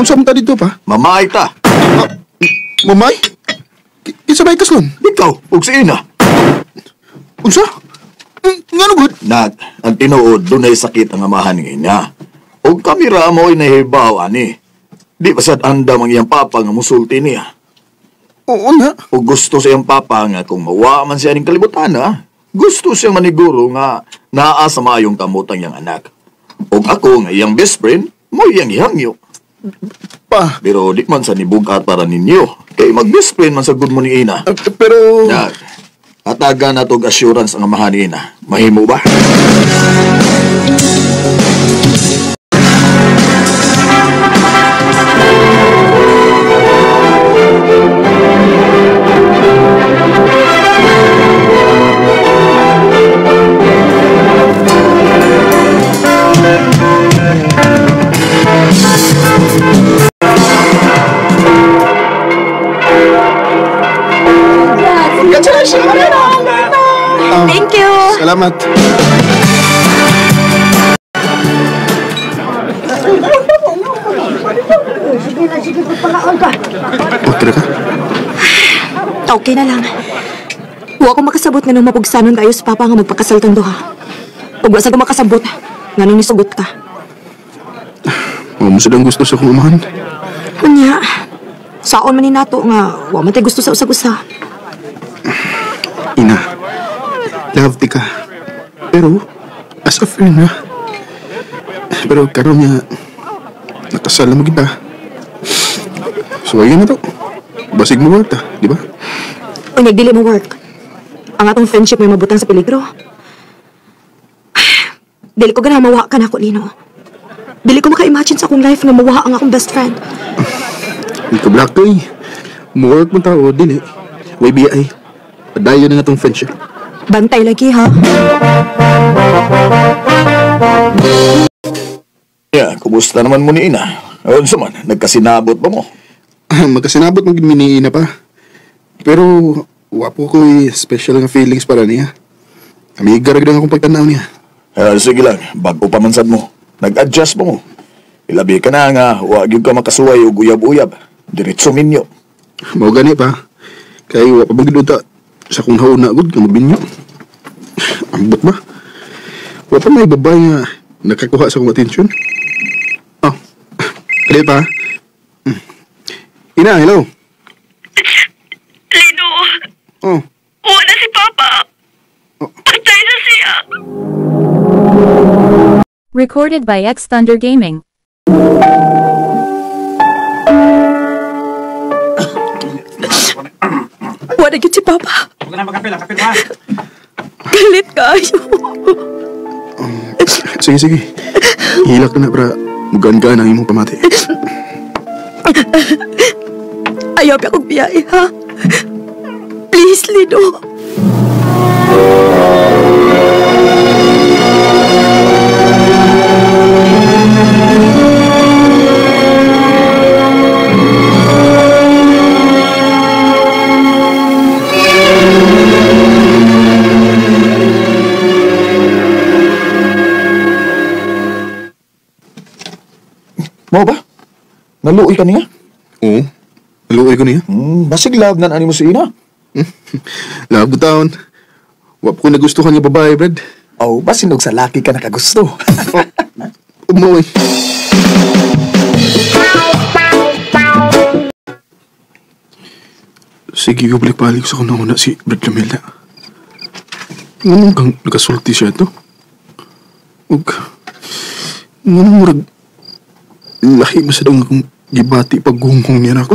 Unsa man ta dito pa? Mamay ta. Mamay? Kinsa ba ikaslon? Ikaw, ug si Ina. Unsa? Ngano gud? Nak, ang tinuod dunay sakit ang amahan ni Ina. Ug kami ra mo'y nahibaw ani. Di pa sad andam ang iyang papa nga musulti niya. Oo na. Ug gusto sa iyang papa nga kung mawa man siya ning kalibutan, ha? Gusto siyang maniguro nga naa sa maayong kamot ang iyang anak. Ug ako nga iyang best friend, mo iyang gihangyo. Pa. Pero di man sa nibugat para ninyo. Kay mag-best friend man sa good mo ni Ina. Pero... Nak, hatagan na tog assurance ang amahan ni Ina. Mahimo ba? Thank you. Salamat. Okay na ka? Okay na lang. Huwag ko makasabot nga nung mapugsanon kayo sa papa nga magpakasal tang duha. Ug wa sa ko makasabot nga nung nisugot ka. Wa mo sad ang gusto sa akong amahan. Unya, saon man ni nato nga wa man tay gusto sa usag-usa. Ina, love ti ka. Pero, as a friend, ha? Pero karon niya, nakasal na mo kita. So, ayun na to. Basig mo work ta, di ba? Uy, nagdili mo work. Ang atong friendship may mabutang sa peligro. Dili ko gana mawa ka na ako, Lino. Dili ko maka-imagine sa akong life nga mawa ang akong best friend. Ikaw, Black, eh. Mo-work mo tao, dili. YBI. Padayon na nga tong friendship. Bantay lagi, ha? Yeah, kumusta naman mo ni Ina? Unsa man, nagkasinabot ba mo? Magkasinabot mo gid mi ni Ina pa. Pero, wapo ko'y special nga feelings para niya. Amiga ra gid ang akong pagtanaw niya. Sige lang, bago pa man sad mo. Nag-adjust mo mo. Ilabi ka na nga, wa gyud ka makasuway og uyab-uyab. Diretso minyo. Mao gani pa. Kay wa pa man gid unta sa akong hauna gud nga mabinyo. Ambot ba? Wa pa may babae nga nakakuha sa akong atensyon. Oh, kali pa. Ina, hello. Lino. Oh. Wala si Papa. Oh. Patay na siya. Recorded by X Thunder Gaming. Wala gyud si Papa. Galit kayo. Sige, sige. Hilak na para mugaan-gaan ang imong pamati. Ayaw pa akong biyahe, ha? Please, Lino. Mo ba? Naluoy ka niya? Oo. Naluoy ko niya. Basig love na ani mo si Ina. Love taon. Wa ko nagustuhan nga babae, Brad. Oh, basinog sa laki ka nakagusto. Oh, umuwi. Sige, ko balik-balik sa kuna-una si Brad Camila. Nganong kang nakasulti siya ito? Ug, nganong murag lahi mo sa dong akong gibati paggunghong niya na ako?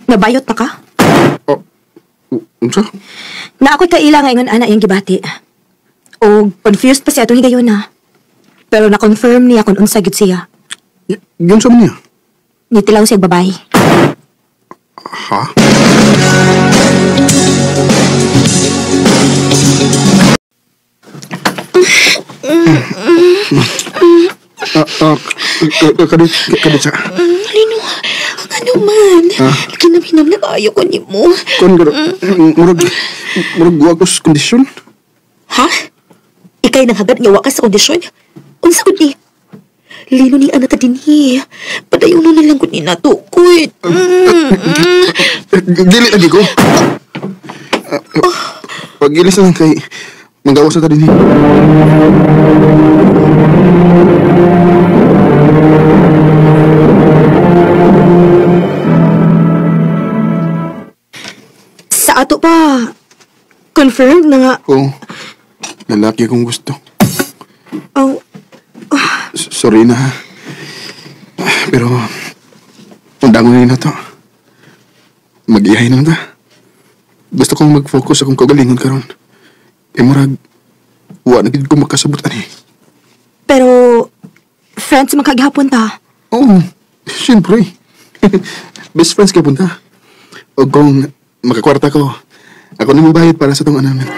Nabayot na ka? Oh, unsa? Na ako'y kaila nga ingon ana iyang gibati. O confused pa siya atong higayon na. Pero na-confirm niya kung unsa gyud siya. Yun sa man niya? Nitilaw siya babae. Ha? Kadit sa. Lino, ano man? Kinamhinam na kaayo ko ni mo. Kon, murag wa ko sa kondisyon. Ha? Ikay nang hagad nga wa ka sa kondisyon? Unsa gud ni? Lino ni anak ta dinhi. Padayon na lang gud ni nato, kuy. Dili lagi ko. Pag-ilis na lang kay manggawas na ta dinhi. Sa ato pa, confirmed na nga. Oo. Lalaki akong gusto. Oh. Sorry na. Pero, undangon na to. Mag-ihay na ta. Gusto kong mag-focus akong kagalingon karon. E murag, wa na gid ko makasabot ani. Pero, friends man kagihapon ta. Oo, siyempre. Best friends kagihapon ta. O kung makakwarta ko, ako na mabayad para sa tong annulment.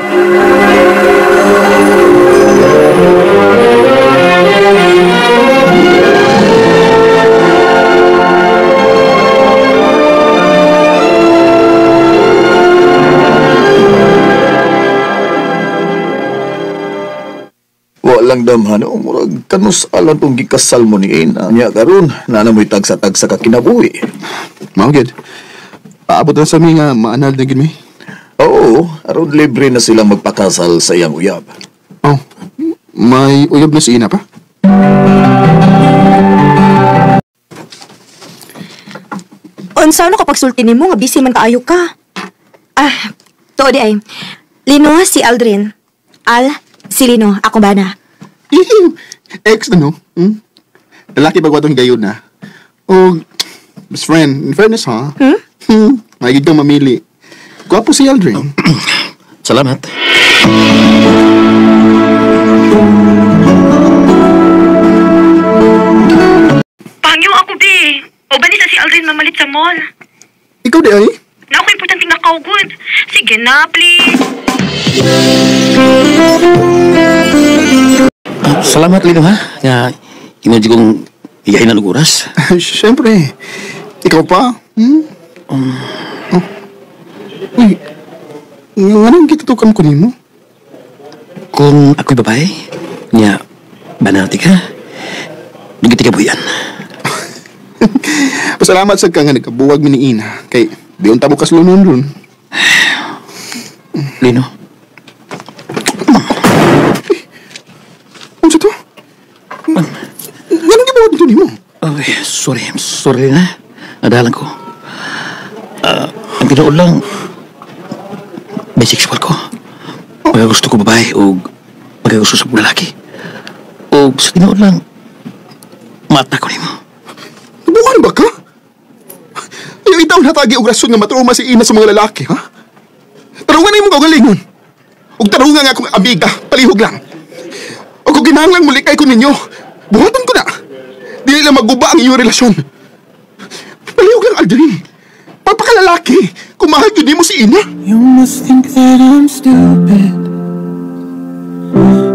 Walang damhan, o murag kanus alang tong gikasal mo ni Ina. Nya karon, na mo'y tagsa-tagsa ka kinabuhi. Mao gyud. Paabot na sa mi nga maanal na gyud mi. Oo, aron libre na sila magpakasal sa iyang uyab. Oh, may uyab na si Ina pa? Unsa no kapag sulti nimo nga busy man kaayo ka? Ah, tuod di ay. Lino si Aldrin. Al, si Lino, ako ba na? Ex na no? Hmm? Lalaki ba atong gayon na? Oh, best friend, in fairness ha? Hmm? Maigid kang mamili. Gwapo si Aldrin. Salamat. Pangyo ako, be. O ba ni sa si Aldrin mamalit sa mall? Ikaw di ay? Na ako importante nga kaugod. Sige na, please. Salamat, Lino, ha? Nga, imo di kong iyain na oras. Siyempre. Ikaw pa? Hmm? Oh. Uy, anong gitutukan ko nimo? Kung ako'y babae, niya, banati ka, bigiti ka buyan. Pasalamat sa ka nga nagkabuwag mi ni Ina. Kay, di unta mo kaslunon ron. Lino. Ano sa to? Anong gibuhat nito nimo? Oh, sorry. Sorry na. Nadalan ko. Ang tinuod lang, bisexual ko. Magagusto ko babae o magagusto sa lalaki. O sa tinuod lang, mata ko nimo. Nabukan ba ka? Ayaw itaw natagi og rason nga matruma si Ina sa mga lalaki, ha? Tarungan na imong kaugalingon. Og tarungan nga akong amiga, palihog lang. O kung kinahanglang mulikay ko ninyo, buhaton ko na. Dili lang maguba ang iyong relasyon. Palihog lang, Aldrin. Pagpakalalaki, kung mahal yun mo si Ina. You must think that I'm stupid.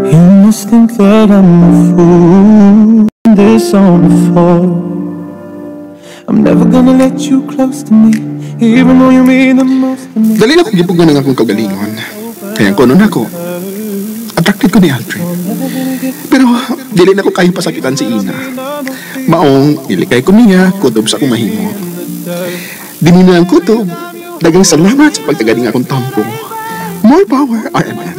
You must think that I'm a fool. This on the floor. I'm never gonna let you close to me, even though you mean the most to me. Dali na kong gipugan ang akong kaugalingon. Kaya kuno na ako, attracted ko ni Aldrin. Pero dili na ko kayang pasakitan si Ina. Maong ilikay ko niya, kutob sa akong mahimo. Dini na ang kutob. Dagang salamat sa pagtagaling akong tampo. More power, RMN.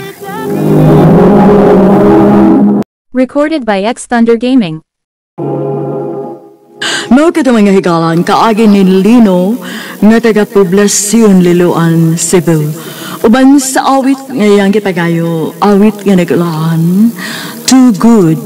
Recorded by X Thunder Gaming. Mao kato mga higalan, kaagi ni Lino nga taga Poblacion, Liloan, Cebu. Uban sa awit ngayang gipagayo, awit nga naglaan, Too Good